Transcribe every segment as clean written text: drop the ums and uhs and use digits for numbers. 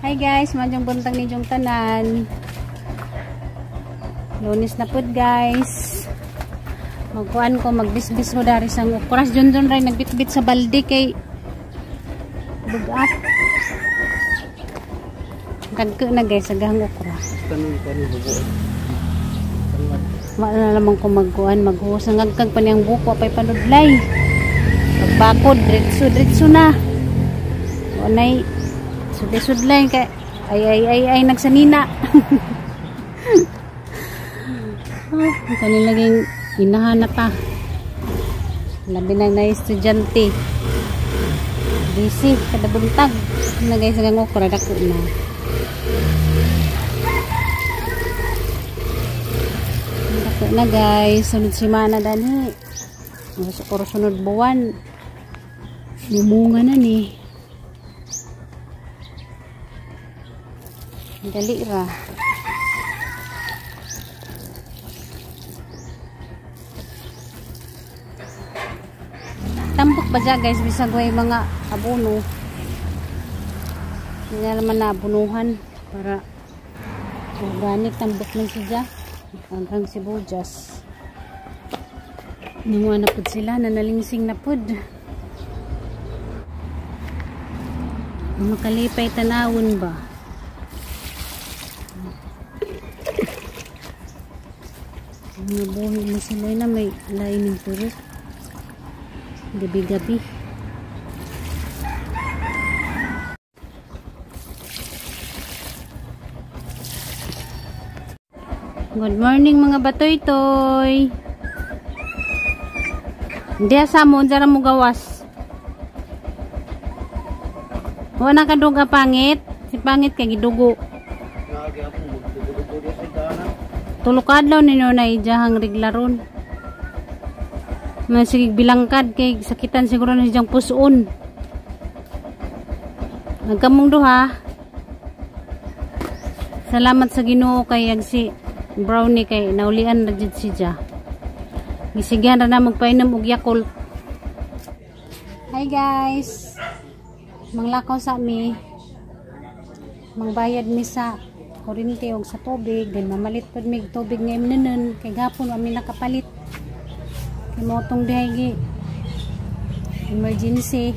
Hi guys, maayong buntag ninyong tanan. Lunes na pud guys. Magkuan ko, magbisbis ko dari sa okras. Dun ray nagbitbit sa balde kay bugat. Dagko na guys, agahang okra. Wala na naman ko magkuan, maghuos. Ang agkag pa niyang buko, apay panudlay. Pagbakod, diretso, diretso na. Wanay, sudlay-sudlay kay ay ay ay ay nagsanina. Oh, kanila laging inahanap pa. Labi na na estudyante. Busy kada buntag. Na guys, ang okra dako na. Dako na guys, sunod semana dani. Oro sunod buwan. Mumunga na ni. Dali ra. Tambok ba dyan guys, bisag way mga abono. Hindi na naman naabunuhan para organic tambok man siya. Ang sibuyas. Nanguha na pud sila, nanalingsing na pud. Makalipay tanawon ba? Mga buhi na sila na may lain ng turok. Gabi-gabi. Good morning mga batoy-toy. Hindi asa mo, unsa ra mo gawas. Wala ka duga pangit. Si pangit kay gidugo. Tulo ka adlaw ninyo na ijahang reglaron. Masigig bilangkad kay sakitan siguro na siyang pusoon. Nagkamong duha. Salamat sa Ginoo kay ag si Brownie kay naulian na jud siya. Gisigyan ra na magpainom og Yakult. Hi guys. Manglakaw sa mi. Mangbayad mi sa kuryente og sa tubig, then mamalit pud mig tubig ngayon nanon kay gapon wa mi nakapalit. Kay mao tong dihay emergency.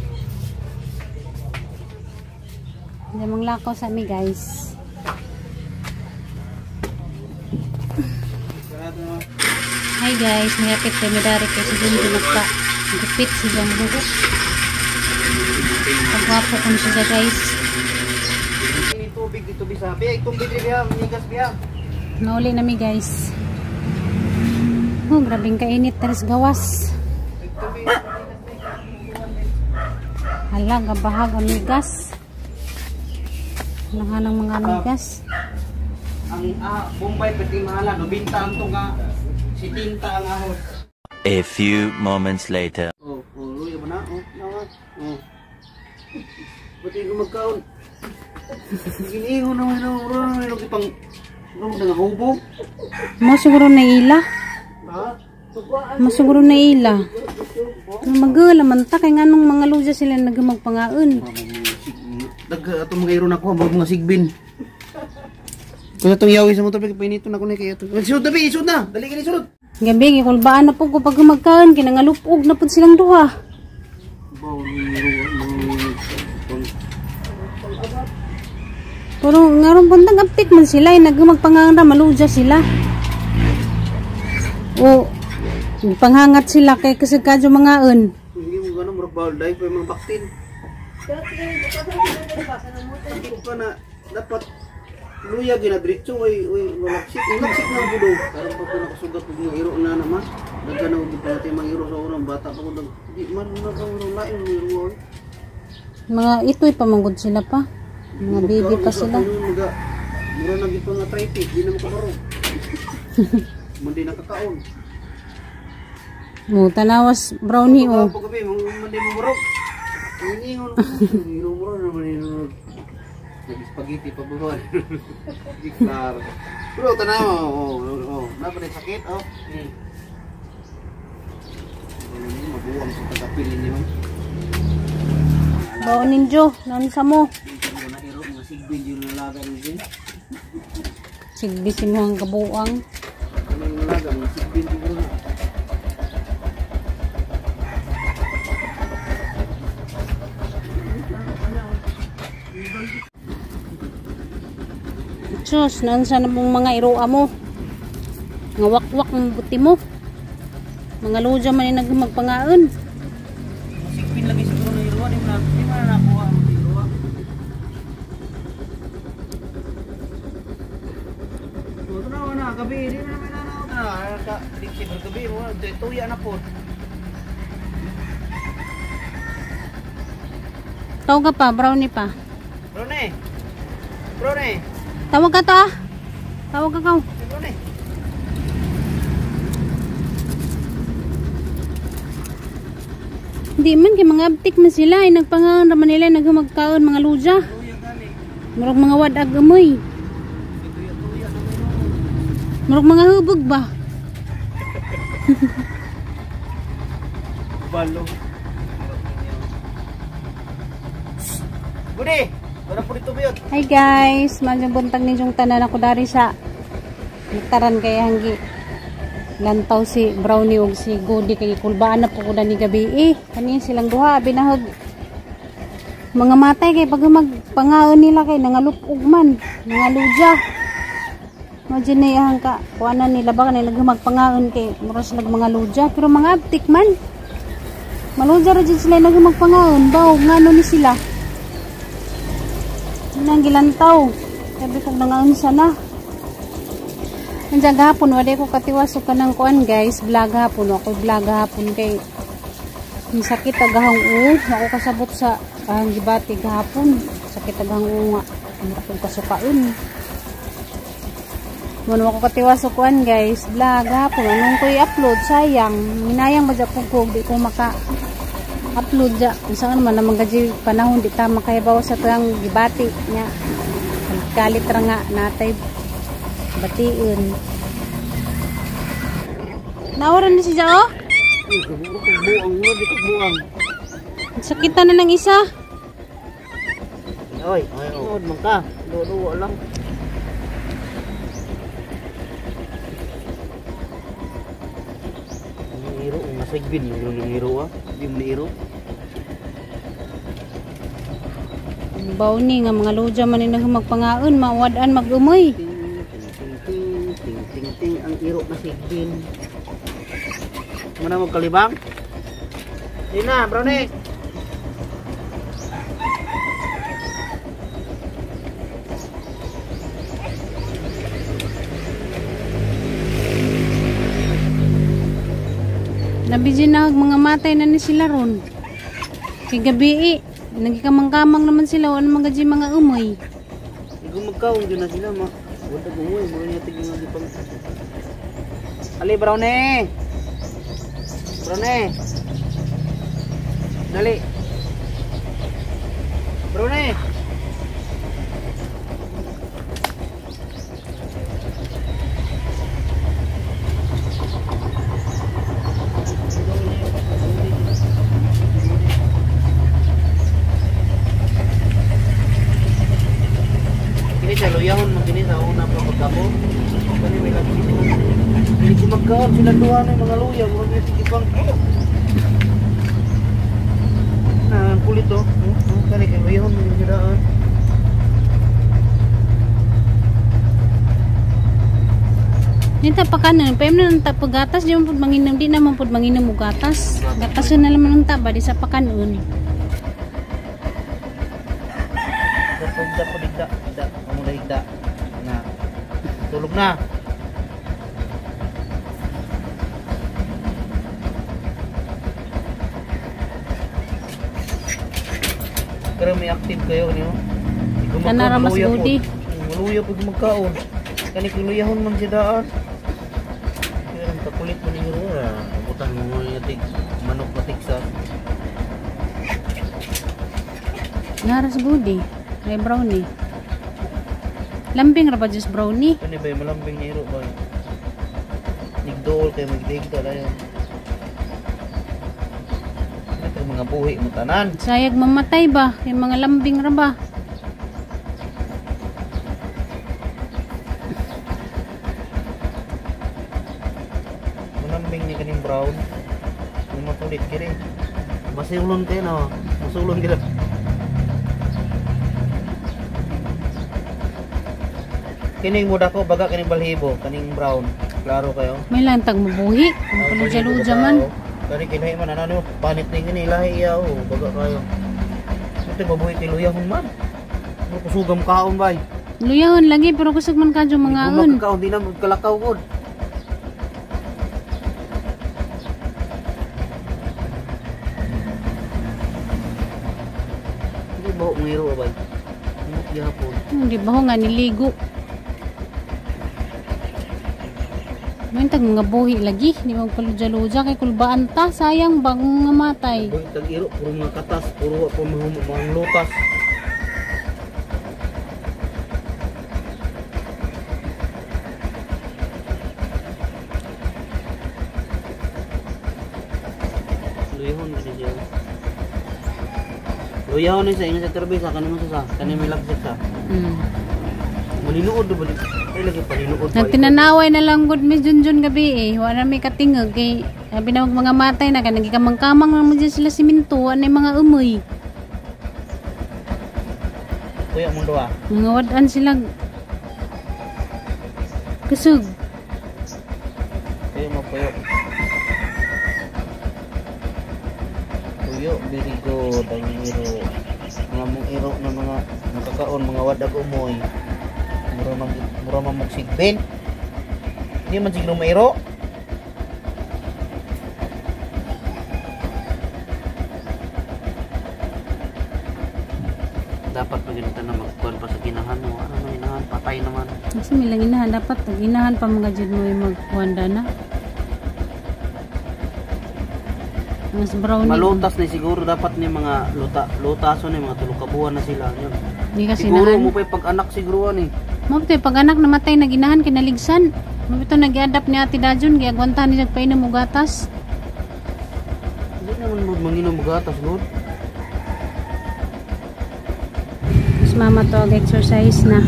Hindi manglakaw sa mi guys. Hi guys, mahapit kami dari kay si Junjun nagpa gupit si Jang buhok. Pagwapo ko siya guys. Tubig dito bisa. Biya, itong bidri biya, migas biya. Nauli na mi guys. Oh, grabing kainit taris gawas. Hala, gabahag amigas. Langanang mga amigas. Ang Bombay pati mahala, 90 ang tunga. Si Tinta ang ahos. A few moments later. Oh, oh, luya ba na? Oh, nawa. Oh. Pati ko magkaon. Giniingon naman na ro ro pang ro nangahubog. Mo siguro na ila. Ha? Mo siguro na ila. Magala man ta kay nganong mga luja sila nagmagpangaon. Dag atong mga iro nako mga sigbin. Kung atong yawi sa motor painito na ko ni kay ato. Isud na bi, isud na. Dali kini sulod. Gabi gikulbaan na pud ko pag magkaon kinangalupog na pud silang duha. Pero ngarong buntag aptik man sila, eh, nagmagpangangan ra maluja sila. O panghangat sila kay kasi kadyo mangaon. Hindi mo gano murag bawal dai pa mga baktin. Ka na dapat luya ginadritso oy oy malaksik, malaksik na budo. Karon pa ko nakasugat og mga iro na naman. Daghan na og pati mga iro sa unang bata pa ko di man na ka lain mga iro. Mga itoy pamanggod sila pa. Mga baby pa sila. Mura na gito nga traffic, di na makabaro. Mundi nakakaon. Mo tanawas brownie oh. Pagabi mundi mo murok. Ingon iro mura na man ino. Nag-spaghetti pa buhon. Di klaro. Pero tanaw oh oh, na pa sakit oh. Mabuang sa tagapil ninyo. Baon ninyo, naon sa mo. Masigbin yung nalaga ng din. Sigbisin mo ang kabuang. Ano yung nalaga? Masigbin siguro na. Sus, naunsa na mong mga iroa mo. Nga wakwak ang buti mo. Mga luja man yung nagmagpangaon. Masigbin lagi siguro na iroa. Di mo na nakuha ang iroa. Ito na na, gabi. Di mo na na. Gabi mo. Tuya na po. Tawag ka pa, brownie pa. Brownie! Brownie! Tawag ka to ah. Tawag ka ka. Brownie! Hindi man, kay mga abtik man sila. Ay, nagpangaon raman nila, nagmagkaon mga luja. Murag mga wadag amoy. Murag mga hubog ba? Balo. Budi! Wala po dito ba yun? Hi guys! Madyong buntag ninyong tanan ako dari sa nagtaran kay hanggi lantaw si Brownie og si Goody kay kulbaan na po ko ni gabi eh. Kanin silang duha binahog mga matay kay pag magpangaon nila kay nangalupog man, nangaluja. Madyo na iyang ka kuanan nila ba kanila magpangaon kay mura sila mga luja pero mga abtik man. Maluja ra jud sila nagmagpangaon baw ngano ni sila. Nang gilantaw. Sabi ko nangaunsa na. Nandiyan gahapon wala ko katiwas og kanang kuan guys, vlog hapon ako vlog hapon kay sakit agahang uo, ako kasabot sa ang gibati gahapon. Sakit agahang uo nga. Ano akong kasukaon. Muna ako katiwas og kuan guys, vlog hapon anong ko i-upload sayang. Minayang ba ko di ko maka upload ja. Unsa man naman gaji panahon di ta makahibaw sa tuang gibati nya. Kalit ra nga natay bation. Nawaran ni si Jao? Buang, buang. Sakitan na ng isa. Oy, nood man ka. Duwa lang. Ang iro, masagbin yung iro ah. Di mo iro. Bawni nga mga luja man ni nagmagpangaon, mawad-an mag-umoy. Ting ting ting ting ting ting ang iro na sigbin. Muna magkalibang. Di na, brownie. Nabisi na mga matay na ni sila ron. Kay gabi eh. Nagkikamang-kamang naman sila. Wala naman gadyo mga umoy. Igo magkaon dyan na sila ma. Wala umoy. Mura niya tigil nga di pang. Ali, brownie! Brownie! Dali! Brownie! Kini sa luyahon man kini sa una pa pagkabo. Kani may lagi dito. Dili ko magkaon sila duha na mga luya, murag may sige pang. Na kulit oh. Kani kay luyahon man gyud daan. Nita pa kanon, payam na nang pagatas, di man pud manginom, di naman pud manginom og gatas. Gatason na naman unta ba di sa pakanon. Kapag ko digda, digda, amo digda. Na. Tulog na. Pero may active kayo niyo. Kanara mas gudi. Maluya pud magkaon. Kani kuluyahon man si daan. Pero ang kakulit man ninyo ra. Abutan mo nga tig manok na tigsa. Naras gudi. May brownie. Lambing ra ba jus brownie? Kani ba malambing ni iro ba? Nigdool kay magdigda dayon. Kani mga buhi mo tanan. Sayag mamatay ba? Kay mga lambing ra ba? brown. Yung matulit kiri. Masulon kayo no. Masulon kita. Kining muda ko baga kining balhibo, kaning brown. Klaro kayo. May lantag mabuhi. Ang paluja-luja man. Kani kinahi man ano panit ni kini lahi iya oh, baga kayo. Ito mabuhi kay luyahon man. Ano kusugam kaon bay. Luyahon lagi pero kusog man kadyo mangaon. Kaon di na magkalakaw gud. Hindi ba ngiro bay? Mut gihapon. Hindi ba ho nga niligo. May tag mga buhi lagi, di magpaluja-luja kay kulbaan ta, sayang bagong nga matay. Buhi tag iro puro mga katas, puro pa mga lutas. Luyahon ni siya. Luyahon ni sa inyo sa terbisa, kanimo sa kanimo may lagsik sa. Maninuod ba di? Ay lagi paninuod ba? Nagtinanaway na lang gud mi Junjun gabi eh. Wala mi katingog kay sabi na mga matay na kay nagikamang-kamang lang mo dyan sila siminto, wala na mga umoy. Kuya mong duha. Mga wad-an sila. Kusog. Kuya mo puyo. Puyo, very good. Ang iro. Mga mong iro na mga nakakaon, mga wadag umoy. Mura man magsigbin. Hindi man siguro mairo. Dapat pag ganito na magkuhan pa sa ginahan mo. Ano man ginahan? Patay naman. Kasi may lang inahan. Dapat pag inahan pa mga dyan mo yung magkuhan na. Mas brownie. Malutas na siguro dapat ni mga lutaso ni mga tulo ka buwan na sila. Yun. Di kasi Siguro nahan. mo pa yung pag-anak siguro eh. Mabito pag anak namatay naginahan kinaligsan. Mabito nag-adapt ni Ate Dajon giagwantahan ni siya painom og gatas. Hindi naman mo manginom og gatas, Lord. Mas mama to og exercise na.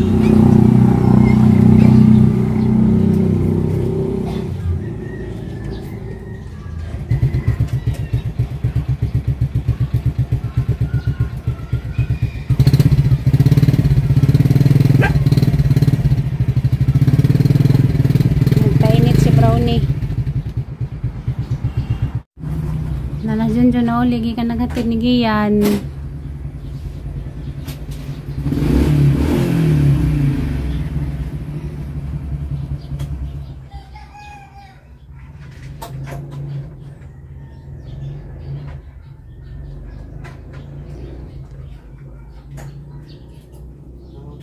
Nagpainit si Brownie. Nana Junjun na uli, gikan naghatid ni Gian.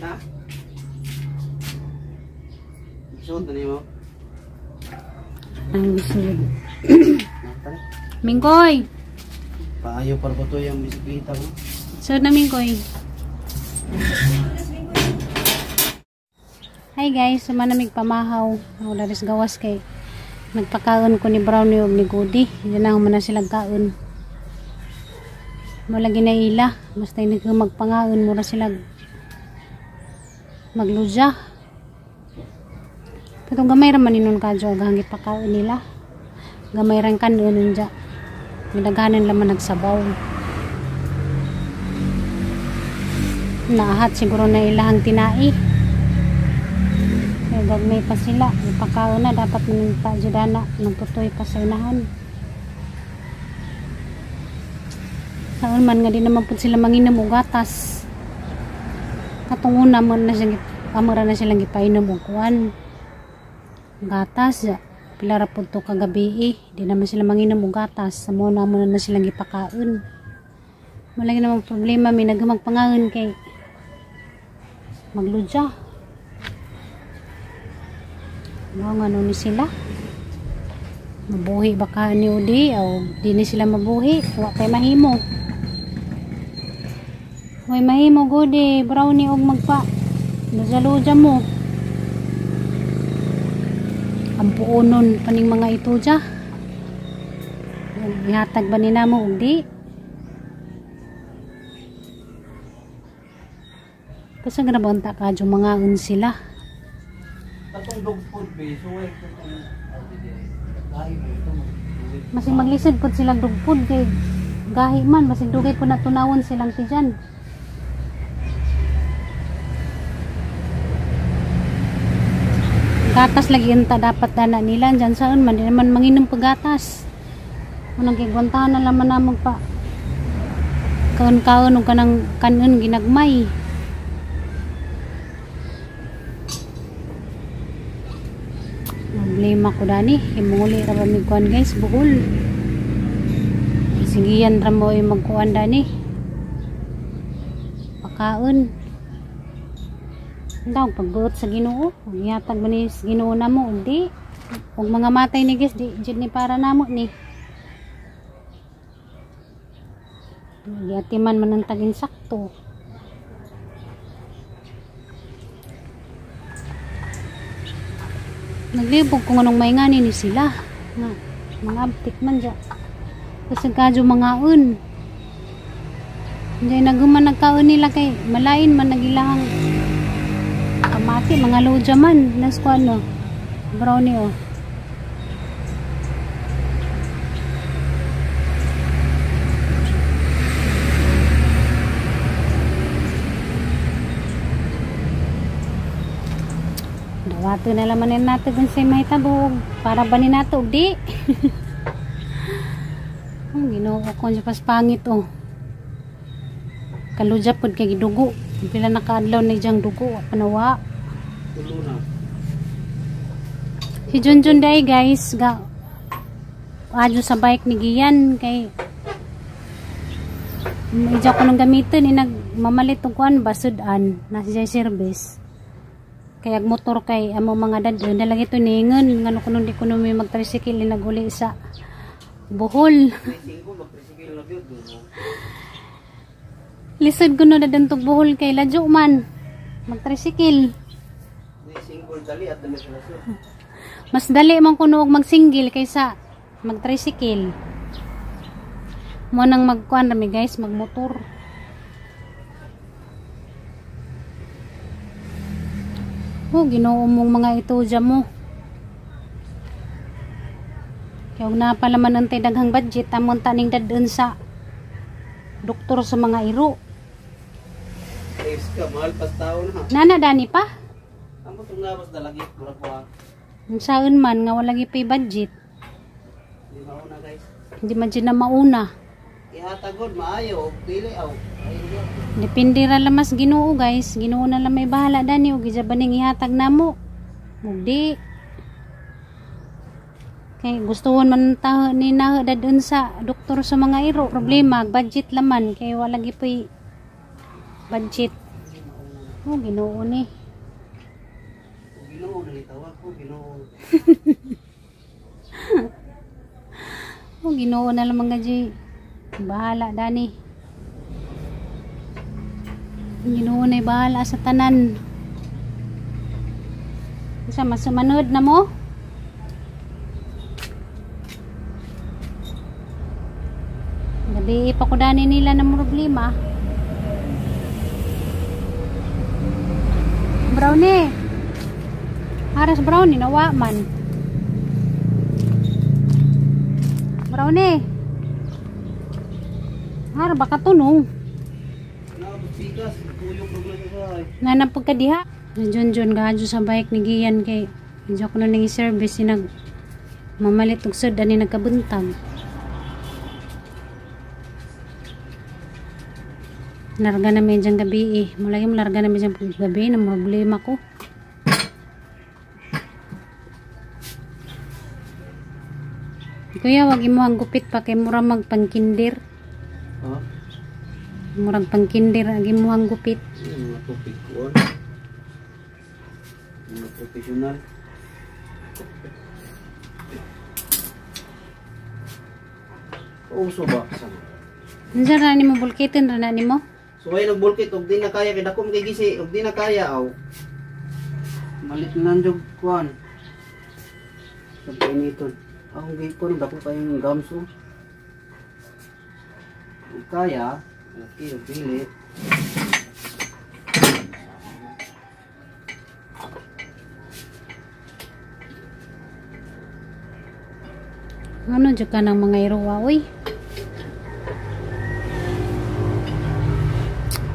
Na? Suod na nimo. Ang sud. Mingkoy. Paayo para ba to yung bisikleta mo? Sud na Mingkoy. Hi guys, sumanamig pamahaw. Wala ris gawas kay nagpakaon ko ni Brownie ug ni Goody. Hindi na man na sila kaon. Wala ginaila. Basta hindi ko magpangaon mura sila magluja. Pero gamay ra man inon kadyo ang gipakaon nila. Gamay ra kanon unja. Midaghanan laman nagsabaw. Naahat siguro na ilahang tinai. Kaya gagmay pa sila. Ipakaon na dapat maninta judana nagtutoy pa sa inahan. Saon man nga di naman pud sila manginom og gatas. Katong una man na siyang amara na silang gipainom og kuan. Gatas ja. Pila ra pud to kagabi eh. Di naman sila manginom og gatas. Sa mo na mo na silang gipakaon. Wala gyud namang problema may nagmagpangaon kay magludya. Mga nga ni sila. Mabuhi baka ni Udi o di ni sila mabuhi. Wa kay mahimo. Way mahimo gudi brownie og magpa. Luja-luja mo. Ang puonon paning mga ito dya. Ihatag ba ni namo og di? Kasi nga ba unta ka dyan mga un sila. Katong dog food be, so ay katong lahi mo ito mo. Masig maglisod pud silang dugpod kay gahi man, masig dugay pud natunawon silang tiyan. Gatas lagi unta dapat dana nila dyan saan man di naman manginom paggatas. Unang gigwantahan na laman namog pa kaon-kaon og kanang kanon ginagmay. Problema ko dani, himuli ra ba mig kuan guys, buhol. Sigiyan ra mo ay magkuan dani. Pakaon. Daw pagbuot sa Ginoo, gihatag man ni sa Ginoo namo ug di ug mga matay ni guys, di jud ni para namo ni. Giatiman man ang tagin sakto. Naglibog kung anong maingani ni sila. Nga, mga abtik man dya. Kasi kadyo mangaon. Diyan naguman nagkaon nila kay malain man nagilahang kamati, mga lodya man. Nas ko ano, brownie oh. Dawato na laman natin kung sa'y mahitabo para ba ni nato di. Oh, Ginoo ko siya pas pangit oh. Kaludya pod kay gidugo. Pila nakaadlaw na diyang dugo panawa. Si Junjun day guys ga adyo sa bike ni Gian kay medyo ko nang gamitin ni nagmamalit og kuan basud-an na siya service. Kaya motor kay amo mga dad na lagi to ningon ngano kuno di kuno may magtricycle ni naguli sa Bohol. Lisod kuno dadantog Bohol kay ladyo man magtricycle. Mas dali man kuno og magsinggil kaysa magtricycle. Mo nang magkuan rami guys, magmotor. Oh, Ginoo mong mga ito dyan mo. Kaya huwag na pala man antay daghang budget, amon taning dadun sa doktor sa mga iro. Ka, mahal pas tao na. Nana, dani pa? Amo itong nabas dalagi, mura po ha. Saan man, nga wala pay budget. Hindi mauna guys. Hindi man dyan na mauna. Ihatagod, maayo, dili, aw. Depende ra lamas Ginoo guys. Ginoo na lang may bahala dani og gija baning ihatag namo. Mugdi. Kay gustuhon man ta ni na dadun sa doktor sa mga iro. Problema budget laman kay wala gipoy budget. Oh, Ginoo ni. Ginoo nangitawag ko, Ginoo. Oh, Ginoo na lang mga G. Bahala dani. Ginoo na'y bahala sa tanan. Isa masumanod na mo. Gabi pa ko dani nila ng problema. Brownie. Aras brownie nawa man. Brownie. Har baka tunong. Nanapag ka diha. Junjun gaadyo sa bike ni Gian kay medyo ko na ning service sinag mamalit og sud ani nagkabuntag. Larga na medyo gabi eh. Mulagi mo larga na medyo gabi na problema ko. Kuya, wag imo ang gupit pa kay mura magpangkinder. Ha? Murag pangkinder agi mo ang gupit. Mga tupig ko. Mga professional. Uso ba? Unsa ra nimo bulkitin ra na nimo? So ay nagbulkit og di na kaya kay dako kay gisi og di na kaya aw. Malit na jud kuan. Sabi nito. Ang gi ko dako kayong gamso. Ug kaya, okay, og dili. Ano jud ka ng mga iruwa, uy.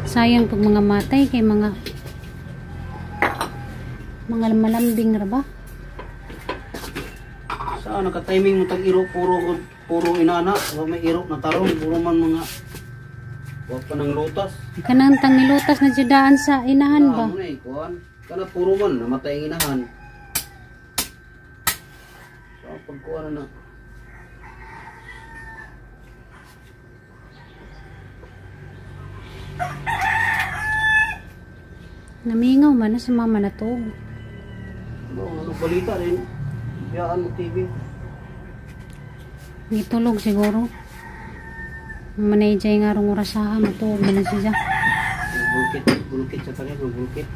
Sayang pag mga matay kay mga malambing ra ba? Saan naka-timing mo tag iro puro puro inana, wa may iro na tarong, puro man mga wa pa ng lutas. Kanang tangilutas na jud daan sa inahan ba? Mo na eh, kuan. Kana puro man namatay ang inahan. So pagkuan na. Namingaw man na sa mama na to. No, ano balita rin. Biyaan mo TV. Gitulog siguro. Manayjay nga rong orasaha matuog man na siya. Bulkit, bulkit sa kanya, bulkit.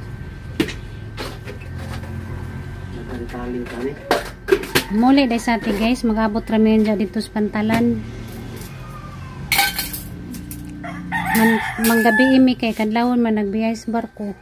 Nagkantaling kami. Muli dahil sa ati guys, mag-abot rami yun dyan dito sa pantalan. Man, manggabi imi kay kadlawon man nagbiyay sa barko.